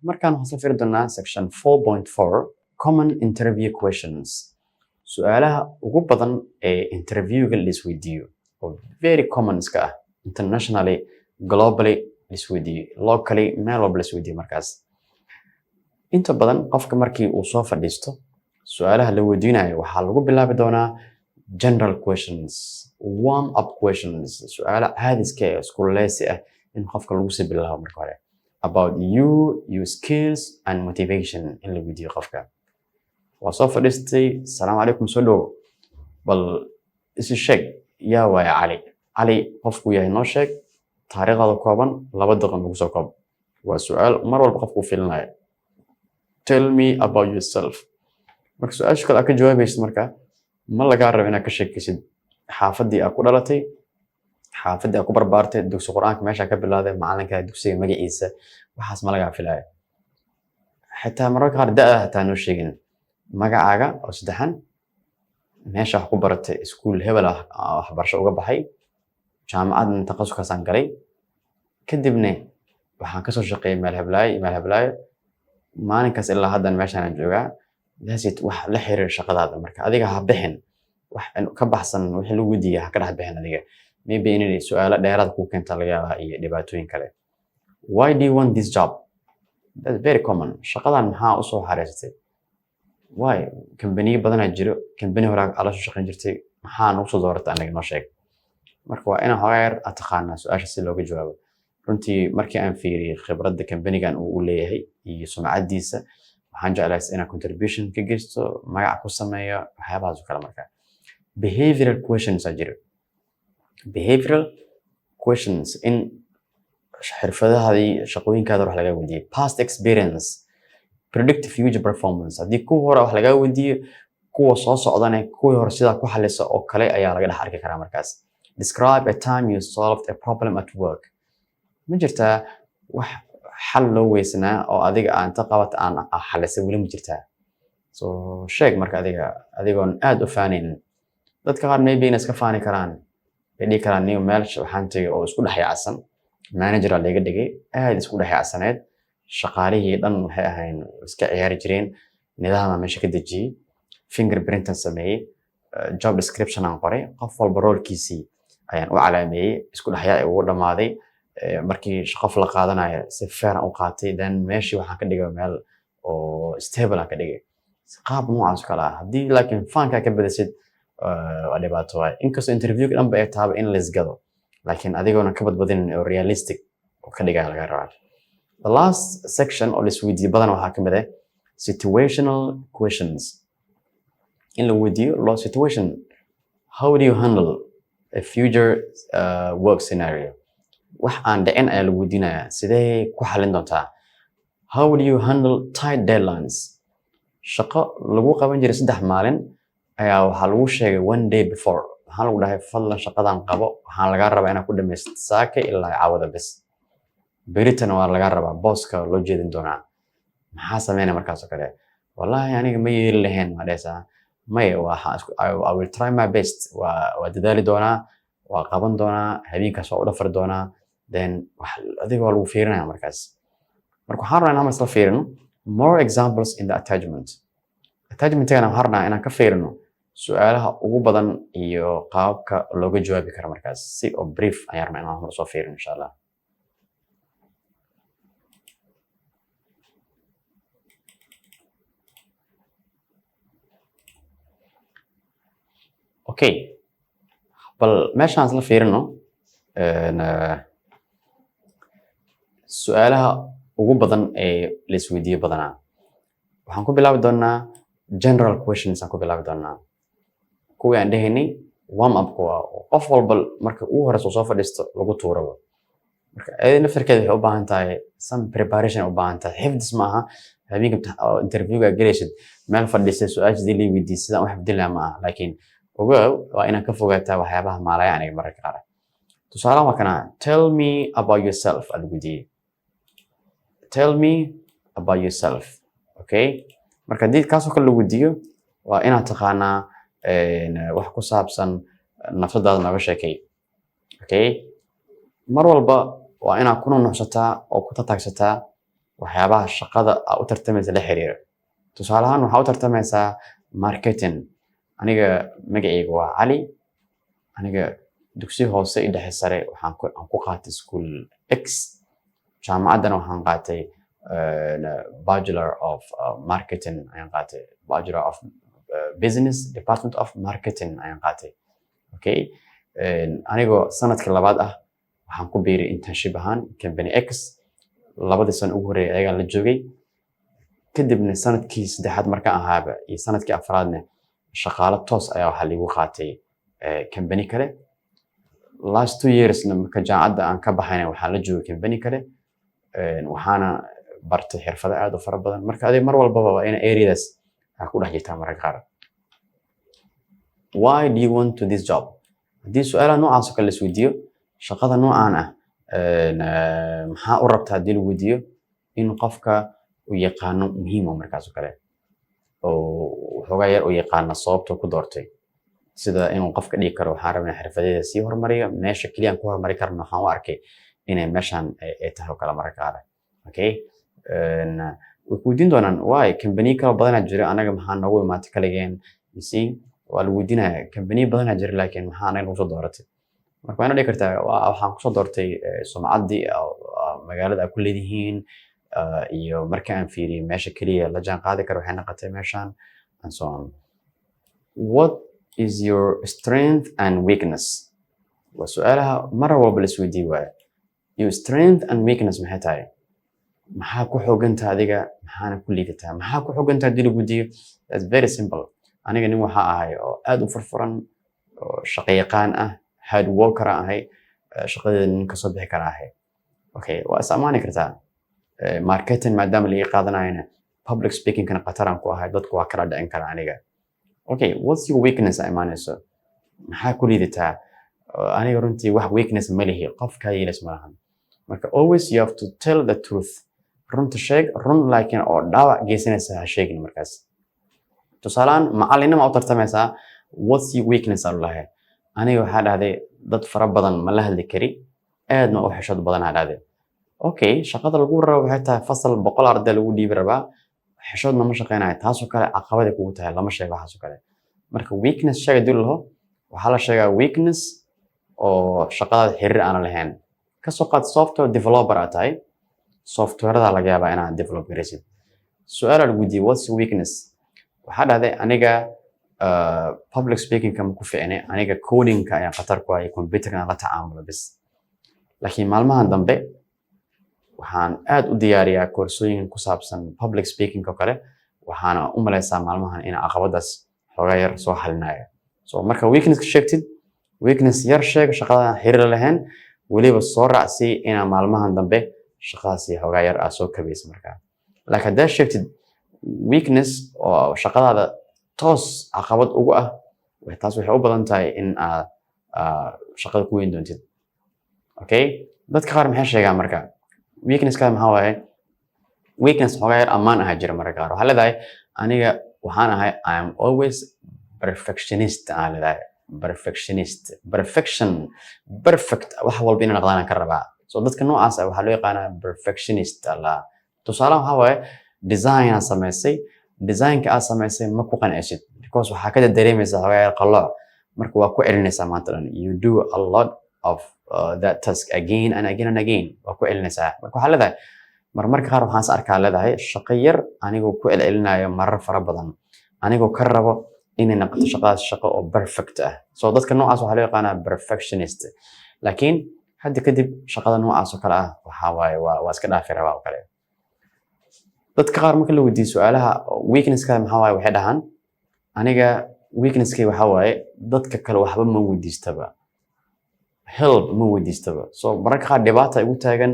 Markaan waxaan soo fiiri doonaa section 4.4, common interview questions, su'aalaha ugu badan ee interviewga la isweydiiyo oo very common iska ah, internationally, globally la isweydiiyo, locally, meel walba la isweydiiyo. Markaas inta badan qofka markii uu soo fadhiisto, su'aalaha la weydiinayo waxaa lagu bilaabi doonaa general questions, warm up questions, su'aalo caadiska ah, isku leesi ah in qofka lagu sii bilaabo marka hore, about you, your skills and motivation in la weydiiyo qofka. Waa soo fadhiistay, "Asalaamu calaykum, soo dhowo, bal isi sheeg, yaa waaya Cali? Cali qofku yahay noo sheeg, taariikhdaada kooban, 2 daqiiqo nagu soo koob." Waa su'aal mar walba qofku filinayo. "Tell me about yourself." Marka su-aasha kale aad ka jawaabaysid, marka ma lagaa rabo inaad ka sheekaysid xaafaddii aad ku dhalatay, xaafaddii aad ku barbaartay, dugsi Qur-aanka meeshaa ka bilaaday, macalinka dugsiga magaciisa, waxaas ma lagaa filayo. Xitaa mararka qaar da'da xitaa noo sheegin, magacaaga oo saddexan, meesha wax ku baratay, iskuul hebel ah waxbarasho uga baxay, jaamacadna takhasuskaasaan galay, kadibna waxaan kasoo shaqeeyay meel heblaayo iyo meel heblaayo, maalinkaas ilaa haddan meeshaan aan joogaa. That's it. Wax la xiriir shaqadaada marka adiga ha bixin, wax ka baxsan wixii lagu weydiiya ha ka dhex bixin adiga. Maybe inay su'aalo dheeraad kuu keenta laga yaabaa iyo dhibaatooyin kale. "Why do you want this job?" That's very common. Shaqadan maxaa usoo xareysatay? Why? Kambaniyo badanaa jiro, kambani hore aad la soo shaqayn jirtay, maxaa nagu soo dooratay? Anaga noo sheeg. Marka waa inaan xoogaa yar aad taqaanaa su-aasha si looga jawaabo. Runtii markii aan fiiriyey khibradda kambanigan uu u leeyahay iyo sumcaddiisa, waxaan jeclaystay inaan contribution ka geysto, magac ku sameeyo, waxyaabahaas oo kale. Marka behavioral questions aa jiro, behavioral questions in xirfadahaadii, shaqooyinkaada wax lagaa weydiiyo, past experience, predict future performance. Haddii kuwa hore wax lagaa weydiiyo, kuwa soo socdane kuwii hore sidaa ku xalisa oo kale ayaa laga dhex arki karaa. Markaas "Describe a time you solved a problem at work." Ma jirtaa wax xal loo weysnaa oo adiga aan ta qabata aan xalisay weli? Ma jirtaa? So sheeg. Marka adiga adigoon aad u faanaynin, dadka qaar maybe inay iska faani karaan, bay dhihi karaan, "Niyo, meel waxaan tegay oo isku dhex yaacsan, manager aa laga dhigay, aad isku dhex yaacsaneed, shaqaalihii dhan waxay ahayn iska ciyaari jireen, nidaama meesha ka dejiyey, fingerprintan sameeyey, job description aan qoray, qof walba roolkiisii ayaan u calaameeyey, isku dhexyaaci ugu dhammaaday. Markii qof la qaadanayo si fair aan u qaatay, then meeshii waxaan ka dhigay meel oo stable aan ka dhigay." Qaab noocaas oo kale ah haddii laakiin faankaa ka badasid, waa dhibaato waay. Inkastoo interviewga dhanba ay tahaba in laisgado, laakiin adigoona ka badbadinin oo realistic oo ka dhigaya laga rabaa. The last section oo laisweydiiyo badan waxaa ka mid ah situational questions, in la weydiiyo lo situation: "How do you handle a future work scenario?" Wax aan dhicin ayaa lagu weydiinayaa, sidee ku xalin doontaa? "How do you handle tight deadlines?" Shaqo lagu qaban jiray 3 maalin ayaa waxaa lagu sheegay one day before, waxaa lagu dhahay, "Fadlan shaqadan qabo, waxaan lagaa rabaa inaad ku dhamaysid saaka ilaa caawada bes, beritana waa lagaa rabaa, booska loo jeedin doonaa." Maxaa sameynaya markaas oo kale? "Wallahi aniga ma yeeli lahayn," waa dhehaysaa. "Maya, I will try my best, waa dadaali doonaa, waa qaban doonaa, habeenkaas waa u dhafari doonaa." Then adiga waa lagu fiirinaya markaas. Marka waxaan rabnaa inaan isla fiirino more examples in the attachment. Attachmentigana waxaan rabnaa inaan ka fiirino su-aalaha ugu badan iyo qaababka looga jawaabi karo. Markaas si oo brief ayaan rabnaa inaan hor soo fiirino, insha Allah. Okay, bal meeshaan isla fiirino su-aalaha ugu badan ee la isweydiiyo badanaa. Waxaan ku bilaabi doonaa general questions aan ku bilaabi doonaa, kuwii aan dhehaynay warm up waa qof walba marka ugu horeysa soo fadhiisto lagu tuuraba. Marka ayada naftarkeeda waxay u baahan tahay some preparation ay u baahan tahay. Xifdis ma aha habeenka interviewga gelaysid, meel fadhiisay, su-aasha dii la weydiisay sidaan u xifdin lahaa ma aha. Laakiin ogow, waa inaad ka fogaataa waxyaabaha maalaya aniga mararka qaar. Tusaalahan waa kana: "Tell me about yourself" aa lagu weydiiyey. "Tell me about yourself." Okay, marka haddii kaasoo kale lagu weydiiyo, waa inaad taqaanaa wax ku saabsan nafsadaada, nooga sheekay. Okay, mar walba waa inaad ku nunuxsataa oo ku tataagsataa. Waxyaabaha shaqada aa u tartamaysa la xiriira. Tusaale ahaan, waxaa u tartamaysaa marketing. Aniga magacayga waa Cali. Aniga dugsi hoose iyo dhexe sare waxaan ku qaatay school X. Jaamacaddana waxaan qaatay Bachelor of Marketing ayaan qaatay, Bachelor of Business, Department of Marketing ayaan qaatay. Okay, anigoo sanadka labaad ah waxaan ku biiray internship ahaan company X. 2dii sano ugu horreeyay ayagaan la joogay. Kadibna sanadkii saddexaad markaan ahaaba iyo sanadkii afraadna shaqaalo toos ayaa waxaa liigu qaatay company kale. Last 2 yearsna marka jaamacadda aan ka baxayna waxaan la joogay company kale, waxaana bartay xirfado aad u fara badan. Marka adiga mar walbaba waa ina areadaas aa ku dhex jirtaa mararka qaar. Why do you want to this job? Haddii su-aalaha noocaas oo kale la isweydiiyo, shaqada noocaan ah maxaa u rabtaa haddii lagu weydiiyo, in qofka uu yaqaano muhiim oo markaas oo kale oo waxoogaa yar u yaqaano sababta ku doortay, sida inuu qofka dhigi karo: "Waxaan rabnaa xirfadeeda sii horumariyo, meesha keliya aan ku horumari karno waxaan u arkay inay meeshan ay tahay" oo kale mararka qaar. Okay, way ku weydiin doonaan: "Why company kale badanaa jira, anaga maxaa noogu imaatay kaligeen?" You see, waa lagu weydiinaya: "Company badanaa jira, laakiin maxaa anaga nagu soo dooratay?" Marka waa ina dhigi kartaa: "Waxaan kusoo doortay sumcaddii magaalada aad ku leedihiin, iyo marka aan fiiriyey meesha keliya la jaan qaadi karo waxay noqotay meeshan," and so on. What is your strength and weakness? Waa su-aalaha mar walba la isweydiin waayo. Your strength and weakness maxay tahay? Maxaa ku xoogantaha adiga, maxaana ku liidataa? Maxaa ku xoogantaha haddii lagu weydiiyo, that's very simple. Aniga nin waxaa ahay oo aad u furfuran oo shaqo yaqaan ah, hard worker aan ahay, shaqadeeda nin kasoo bixi kara ahay. Okay, waa is amaani kartaa. Marketing maadaama laga qaadanayana, public speakingkana khatar aan ku ahay, dadku waa kala dhicin kara aniga. Okay, what's your weakness aa imaanayso? Maxaa ku liidataa? Aniga runtii wax weakness ma lihi, qof kaa yeelas ma lahan. Marka always you have to tell the truth. Runta sheeg, run laakiin oo dhaawac geysanaysa ha sheegin. Markaas tusaalehaan macalinima u tartamaysaa, "What's your weakness?" aa lahay. Aniga waxaa dhahday dad fara badan ma la hadli kari, aadna u xishood badanaa dhahday. Okay, shaqada lagu rabo waxay tahay fasal 100 arday lagu dhiibi rabaa, xishoodna ma shaqeynayo. Taasoo kale caqabaday kugu tahay, lama sheego waxaasoo kale. Marka weakness sheega dii laho, waxaa la sheegaa weakness oo shaqadaada xiriir aanan lahayn. Kasoo qaad software developer aad tahay, softwareda laga yaabaa inaad develop garaysid. Su-aal lagu weydiiyey: "What's your weakness?" Waxaa dhahday: "Aniga public speakingka ma ku ficne, aniga codingka ayaan khatar ku ahay, computerka la tacaamulo bis. Laakiin maalmahan dambe waxaan aad u diyaariyaa koorsooyin ku saabsan public speaking oo kale. Waxaana u malaysaa maalmahan in caqabadaas xoogaa yar soo xalinaya." So marka weakness ka sheegtid, weakness yar sheeg shaqadan xiriir lahayn, weliba soo raacsii inaa maalmahan dambe shaqadaasi xoogaa yar aa soo kabaysa markaa. Laakiin haddaad sheegtid weakness oo shaqadaada toos caqabad ugu ah, taas waxay u badan tahay in aad shaqada ku weyn doontid. Okay, dadka qaar maxay sheegaan marka? Weaknesskaada maxaa waaye? Weakness xoogaa yar ammaan ahaa jira mararka qaar. Waxaa leedahay: "Aniga waxaan ahay, I am always perfectionist," aan leedahay. Perfectionist, perfection, perfect, wax walba inay noqdaan aan ka rabaa. So dadka noocaas ah waxaa loo yaqaanaa perfectionist alla. Tusaalahan waxaa waaye design aad samaysay. Designka aad samaysay ma ku qancisid because waxaa ka dareemaysaa xoogaa yar qallooc. Marka waa ku celinaysaa maanta dhan. You do a lot of that task again and again and again, waa ku celinaysaa. Marka waxaa leedahay: "Marmarka qaar waxaan is arkaa," leedahay, "shaqo yar anigoo ku celcelinayo marar fara badan, anigoo ka rabo inay noqoto shaqadaas shaqo oo perfect ah." So dadka noocaas waxaa loo yaqaanaa perfectionist. Laakiin hadda kadib shaqada noocaas oo kale ah waxaa waaye waa iska dhaafi rabaa oo kale. Dadka qaar marka la weydiiyo su-aalaha weaknesska maxaa waaye, waxay dhahaan: "Aniga weaknesskay waxaa waaye dadka kale waxba ma weydiistaba, help ma weydiistaba. So mararka qaar dhibaata igu taagan,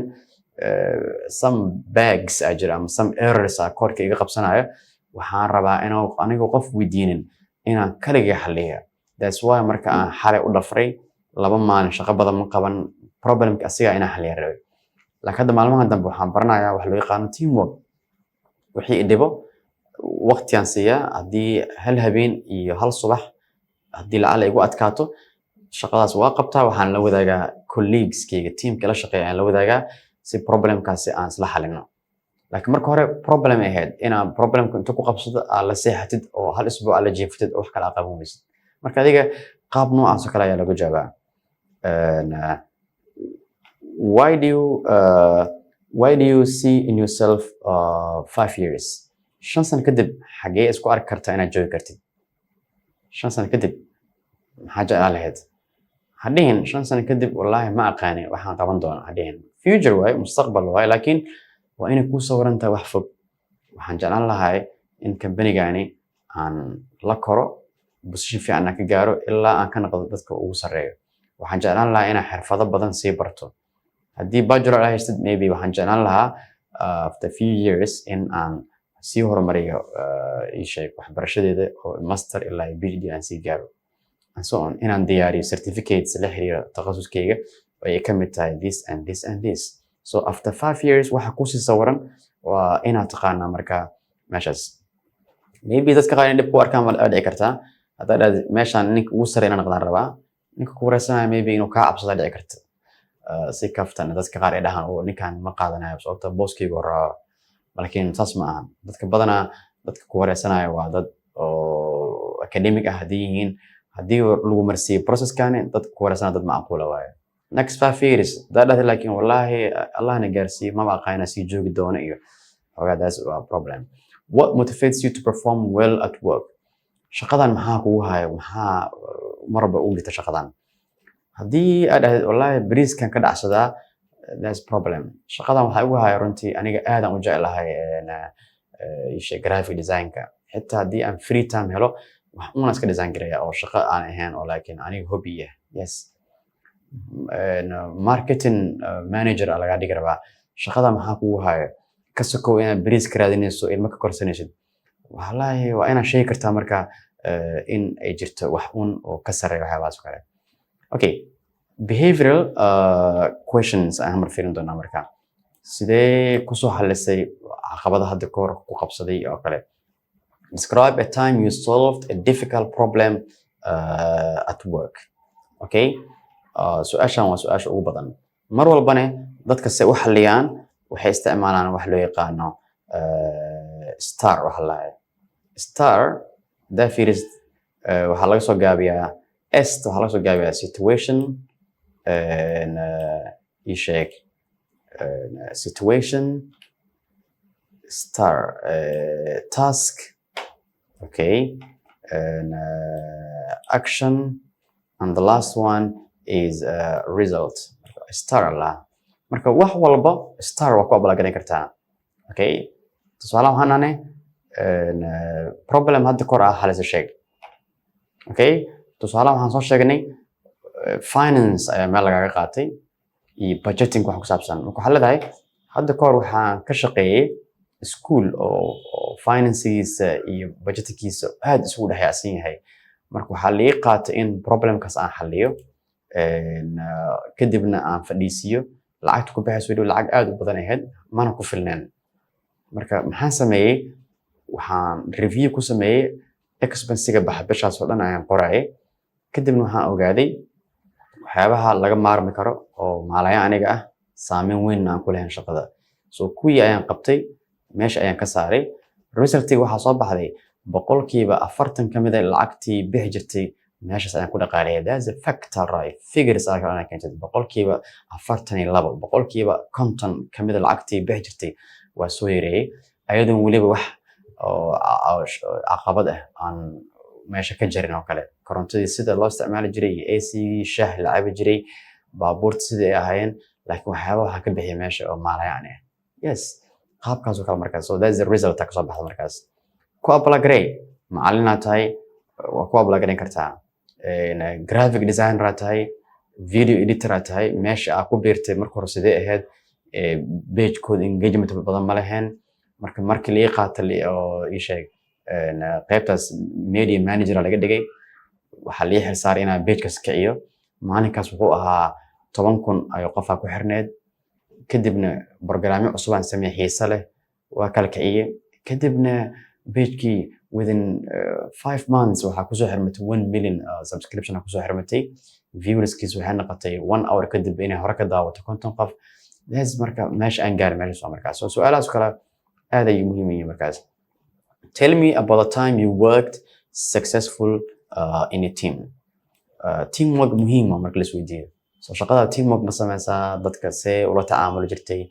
some bugs aa jira ama some errors aa koodhka iga qabsanayo, waxaan rabaa inuu anigoo qof weydiinin inaan kaligay xalliya. That's why marka aan xalay u dhafray 2 maalin shaqo badan ma qaban, problemka asigaa inaan xalliya rabay. Laakiin hadda maalmahan dambe waxaan baranayaa wax loo yaqaano teamwork. Wixii i dhibo waqtigaan siiyaa. Haddii hal habeen iyo hal subax haddii lacala igu adkaato, shaqadaas waa qabtaa. Waxaan la wadaagaa colleagueskayga, teamka la shaqeeya ayaan la wadaagaa si problemkaasi aan isla xalino." Laakiin marka hore problem ay ahayd inaa problemka inta ku qabsado aad la seexatid oo hal isbuuc aad la jiifatid oo wax kale aad qaban weysid. Marka adiga qaab noocaas oo kale ayaa lagu jawaabaa. Why do you see in yourself 5 years? 5 sano kadib xagee isku arki kartaa inaad joogi kartid? 5 sano kadib maxaa jeclaan lahayd? Ha dhihin "5 sano kadib wallaahi ma aqaani waxaan qaban doona." Ha dhihin. Future waaye, mustaqbal waaye, laakiin waa inay kuu sawiran tahay wax fog. Waxaan jeclaan lahay in kambanigani aan la koro, position fiican aan ka gaaro, ilaa aan ka noqdo dadka ugu sarreeyo. Waxaan jeclaan lahaa inaan xirfado badan sii barto. Haddii bachelor aad haystid, maybe waxaan jeclaan lahaa after few years in aan sii horumariyo ii sheeg waxbarashadeeda oo master ilaa PhD aan sii gaaro and so on, inaan diyaariyo certificates la xiriira takhasuskayga oo ay ka mid tahay this and this and this. So after 5 years waxa kusii sawiran waa inaad taqaanaa. Marka meeshaas maybe dadka qaar in dhib ku arkaan waa dhici kartaa. Haddaa dhahdo "Meeshaan ninka ugu sarreeya inaan noqdaan rabaa," ninka ku wareysanaya maybe inuu kaa cabsadaa dhici karta. Si kaftan dadka qaar ay dhahaan oo "Ninkan ma qaadanayo sababta booskaygu rabaa." Laakiin saas ma ahan. Dadka badanaa dadka ku wareysanaya waa dad oo academic ah haddii yihiin. Haddii lagu marsiiyo processkani, dadka ku wareysanaya dad macquula waaye. Next 5 years haddaa dhahda laakiin "Wallaahi Allahna gaarsiiyo, maba aqaana sii joogi doono," iyo xoogaa that's a problem. What motivates you to perform well at work? Shaqadan maxaa kugu hayo? Maxaa marba ugu jirta shaqadan? Haddii aad dhahdid "Wallaahi bariiskan ka dhacsadaa," that's problem. Shaqadan waxaa igu haya runtii aniga aadaan u jeclahay isha graphic designka. Xitaa haddii aan free time helo, wax una iska design garaya oo shaqo aan ahayn oo laakiin aniga hobby ah. Yes, marketing manager aa lagaa dhigi rabaa. Shaqada maxaa kugu hayo ka sokow inaad bariis ka raadinayso, ilmo ka korsanaysid? Wallaahi waa inaad sheegi kartaa marka in ay jirto wax un oo ka sarreeya waxyaabahaas oo kale. Okay, behavioral questions ayaan mar fiirin doonaa. Marka sidee kusoo xalisay caqabada hadda ka hor ku qabsaday oo kale? Describe a time you solved a difficult problem at work. Okay, su-aashan waa su-aasha ugu badan. Mar walbane dadka se u xaliyaan waxay isticmaalaan wax loo yaqaano STAR. Waxa la STAR hadaa fiirisid, waxaa laga soo gaabiyaa S, waxaa laga soo gaabiyaa situation, ii sheeg, situation, STAR, task, okay, and action, and the last one is result. STAR lah. Marka wax walba STAR waa ku apply garan kartaa. Okay, tusaale waxaan nahnay problem hadda kor ah halisa sheeg. Okay, tusaale waxaan soo sheegnay finance ayaa meel lagaga qaatay iyo budgeting wax ku saabsan. Marka waxaa leedahay "Hadda kahor waxaan ka shaqeeyey school oo financegiisa iyo budgetingkiisa aad isugu dhexyaacsan yahay. Marka waxaa lii qaatay in problemkaas aan xaliyo, kadibna aan fadhiisiiyo lacagta ku baxayso. Weliba lacag aad u badan ahayd, mana ku filneen. Marka maxaan sameeyey? Waxaan review ku sameeyey expensiga baxa bishaas oo dhan ayaan qorayay. Kadibna waxaan ogaaday waxyaabaha laga maarmi karo oo maalaya aniga ah saameyn weyn aan ku lahayn shaqada. So kuwii ayaan qabtay, meesha ayaan ka saaray. Resultiga waxaa soo baxday 40% ka mid a lacagtii bixi jirtay meeshaas ayaan ku dhaqaaliyay. That's a fact, right? Figures aa kale keentay 42%, 50% ka mid a lacagtii bixi jirtay waa soo yareeyay, ayadoon weliba wax oo caqabad ah aan meesha ka jarin oo kale. Korontadii sida loo isticmaali jiray iyo AC-gii, shaah la cabi jiray, baabuurta sidii ay ahaayeen, laakiin waxyaaba waxaa ka bixiyay meesha oo maalayacni ah. Yes, qaabkaas oo kale markaas. So that's the result kasoo baxda. Markaas ku apply garey. Macalinaad tahay, waa ku apply gareyn kartaa. Graphic designer aad tahay, video editor aad tahay, meesha aad ku biirtay marka hore sidee ahayd? Pagekooda engagement badan ma lahayn. Marka markii la ii qaatay oo ii sheeg qaybtaas media manager laga dhigay, waxaa lii xilsaaray inaan pagekaas kiciyo. Maalinkaas wuxuu ahaa 10,000 ayuu qofaa ku xirneed. Kadibna programyo cusub aan sameeyey xiise leh, waa kala kiciyey. Kadibna pagekii within 5 months waxaa kusoo xirmatay 1 million subscription aa kusoo xirmatay. Viewerskiis waxay noqotay one hour kadib inay hore ka daawato 50 qof. That's marka meesha aan gaarin meeshaas waa markaas. So su-aalahaas kale. Aad ayay muhiim u yihiin markaas. Tell me about the time you worked successful in a team. Teamwork muhiim ah marka la isweydiiyo. So shaqada teamwork ma sameysaa? Dadka see ula tacaamuli jirtay?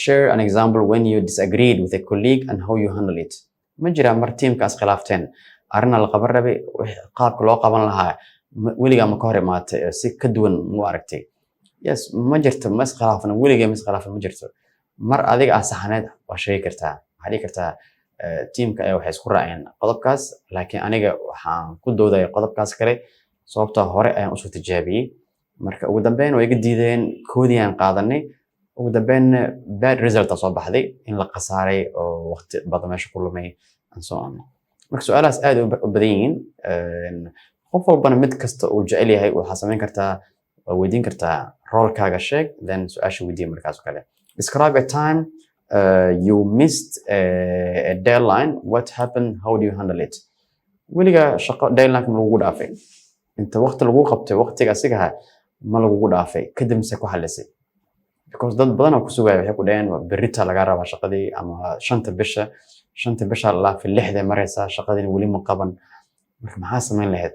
Share an example when you disagreed with a colleague and how you handle it. Ma jiraa mar teamkaas khilaafteen, arrinna la qaban rabay, qaabka loo qaban lahaa weligaa ma ka hor imaatay, si ka duwan mu aragtay? Yes, ma jirto, ma iskhilaafna weligee, ma iskhilaafna, ma jirto. Mar adiga ah saxaneed waa sheegi kartaa. Waxaa dhihi kartaa, teamka ayaa waxay isku raaceen qodobkaas, laakiin aniga waxaan ku doodaya qodobkaas kale, sababta hore ayaan usoo tijaabiyey. Marka ugu dambeyn way iga diideen, koodii aan qaadanay. Ugu dambeyn bad result aa soo baxday, in la khasaaray oo waqti badan meesha ku lumay and so on. Marka su-aalahaas aad u badan yihiin. Qof walbana mid kasta uu jecel yahay waxaa samayn kartaa, waa weydiin kartaa. Roolkaaga sheeg, then su-aasha weydiiya markaas oo kale. Describe a time you missed a deadline. What happened? How do you handle it? Weligaa shaqo deadline ma lagugu dhaafay? Inta waqti lagu qabtay, waqtiga asigaha ma lagugu dhaafay? Kadib mise ku xalisay? Because dad badan oo ku sugaya waxay ku dhaheen berrita lagaa rabaa shaqadii ama 5-ta bisha. 5-ta bisha la dhaafay, 6-day maraysaa, shaqadiina weli ma qaban. Marka maxaa samayn lahayd?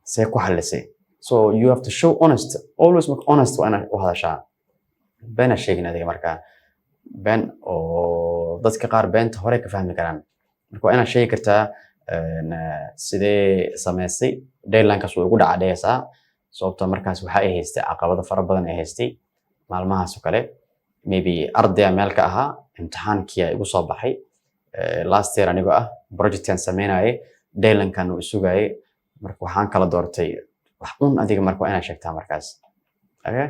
See ku xalisay? So you have to show honest always. Marka honest waa inaad u hadashaa, beena sheegin adiga. Markaa been oo dadka qaar beenta hore ka fahmi karaan. Marka waa inaad sheegi kartaa sidee samaysay. Deadlinekaas way ugu dhaca dhehaysaa, sababta markaas waxa ay haystay caqabado fara badan ay haystay maalmahaas oo kale. Maybe ardaya meel ka ahaa, imtixaankii igu soo baxay last year anigoo ah, projectan sameynayay, deadlinekan uu isugayay. Marka waxaan kala doortay wax un adiga. Marka waa inaad sheegtaa markaas. Okay,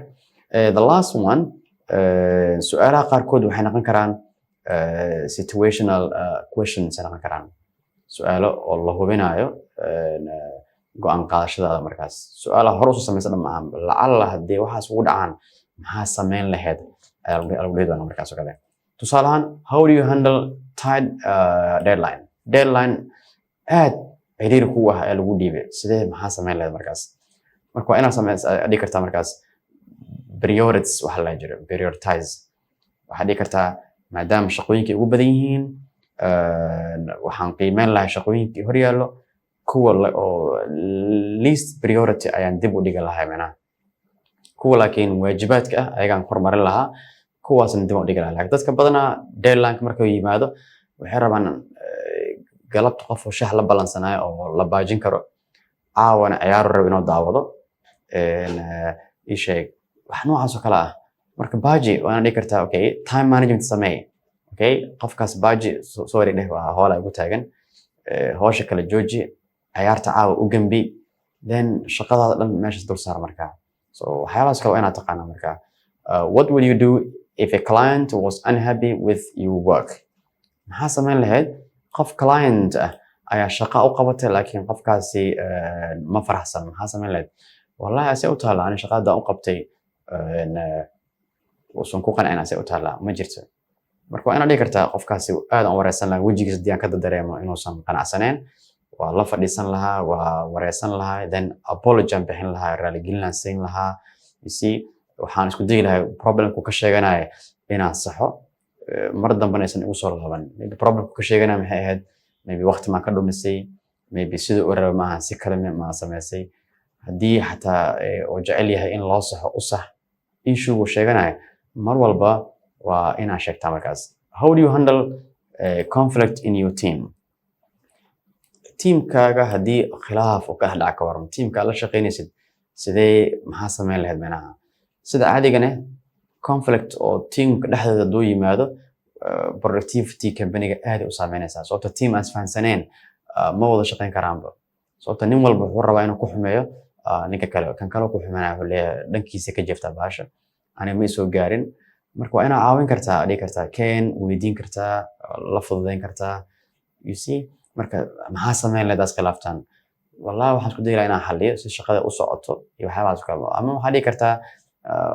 the last one, su-aalaha qaarkood waxay noqon karaan situational questions ay noqon karaan, su-aalo oo la hubinayo go-aan qaadashadaada. Markaas su-aalaha hore usoo samaysa dhan maaha. Lacalla haddii waxaas ugu dhacaan, maxaa samayn lahayd ayaa lagu dhihi doonaa markaas oo kale. Tusaale ahaan, how do you handle tight deadline? Deadline aad ciriiri kugu ah ayaa lagu dhiibay, sidee, maxaa samayn lahayd markaas? Marka waa inaad samays dhihi kartaa markaas priorities waxa la jiro, prioritize. Waxaad dhihi kartaa, maadaama shaqooyinkay ugu badan yihiin, waxaan qiimeyn lahaa shaqooyinkii hor yaallo, kuwa oo least priority ayaan dib u dhigi lahaa macnaha, kuwa laakiin waajibaadka ah ayagaan horumarin lahaa, kuwaasna dib u dhigi lahaa. Laakiin dadka badanaa deadline markuu yimaado waxay rabaan galabta qof oo shaah la balansanaayo oo la baajin karo, caawana ciyaaru rabo inuu daawado, ii sheeg wax noocaas oo kale ah. Marka baaji waana dhihi kartaa. Okay, time management samee. Okay, qofkaas baaji, sorry dheh, waa hoola igu taagan. Howsha kala jooji, ciyaarta caawa u gembi, then shaqadaada dhan meeshaas dul saar markaa. So waxyaabahaas kale waa inaad taqaanaa markaa. What would you do if a client was unhappy with your work? Maxaa samayn lahayd? Qof client ah ayaa shaqa u qabatay, laakiin qofkaasi ma faraxsan. Maxaa samayn lahayd? Wallahi ase u taala, ani shaqada u qabtay uusan ku qancin, ase u taala, ma jirto. Marka waa inaad dhihi kartaa, qofkaasi aad aan wareysan lahaa wejigiisa. Haddii aan ka dareemo inuusan qanacsaneen, waa la fadhiisan lahaa, waa wareysan lahaa, then apology aan bixin lahaa, raaligelin siin lahaa. You see, waxaan isku dayi lahaa problemku ka sheeganaya inaan saxo, mar dambena aysan igu soo laaban. Maybe problemku ka sheeganaya maxay ahayd? Maybe waqti maan ka dhumisay, maybe sida uu raba maaha, si kale maa samaysay. Haddii xataa uu jecel yahay in loo saxo, u sax issue uu sheeganaya. Mar walba waa inaad sheegtaa markaas. How do you handle conflict in your team? Teamkaaga haddii khilaaf uu ka dhex dhaca, ka waran teamka aad la shaqaynaysid? Sidee, maxaa samayn lahayd meelaha? Sida caadigane, conflict oo teamka dhexdooda hadduu yimaado, productivity companyga aad ay u saameynaysaa, sababta team aan isfahansaneen ma wada shaqayn karaanba, sababta nin walba wuxuu rabaa inuu ku xumeeyo ninka kale, kan kale ku xumeynaya. Wuxuu leeyahay dhankiisa ka jeeftaa baasha, aniga ma isoo gaarin. Marka waa inaad caawin kartaa, dhihi kartaa keen, weydiin kartaa, la fududeyn kartaa, you see. Marka maxaa samayn lahayd aad khilaaftaan? Wallahi waxaan isku dayi lahaa inaan xalliyo si shaqada u socoto iyo waxyaabahaas oo kale. Ama waxaa dhihi kartaa,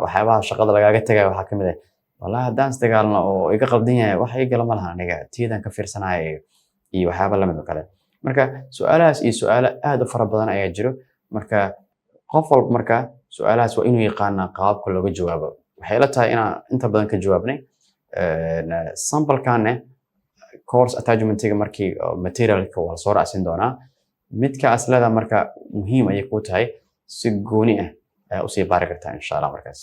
waxyaabaha shaqada lagaaga tagayo waxaa kamid ah, wallahi haddaan isdagaalno oo iga qaldan yahay, wax iga gala ma lahan, aniga tiyadan ka fiirsanaya iyo waxyaaba lamid oo kale. Marka su-aalahaas iyo su-aalo aad u fara badan ayaa jiro. Marka qof walba marka su-aalahaas waa inuu yaqaanaa qaababka looga jawaabo. Waxay ila tahay inaan inta badan ka jawaabnay. Sample-kanne course attachmentiga markii materialka waa lasoo raacsin doonaa. Midka aslada marka muhiim ayay kuu tahay, si gooni ah ayaa usii baari kartaa, insha Allah. Markaas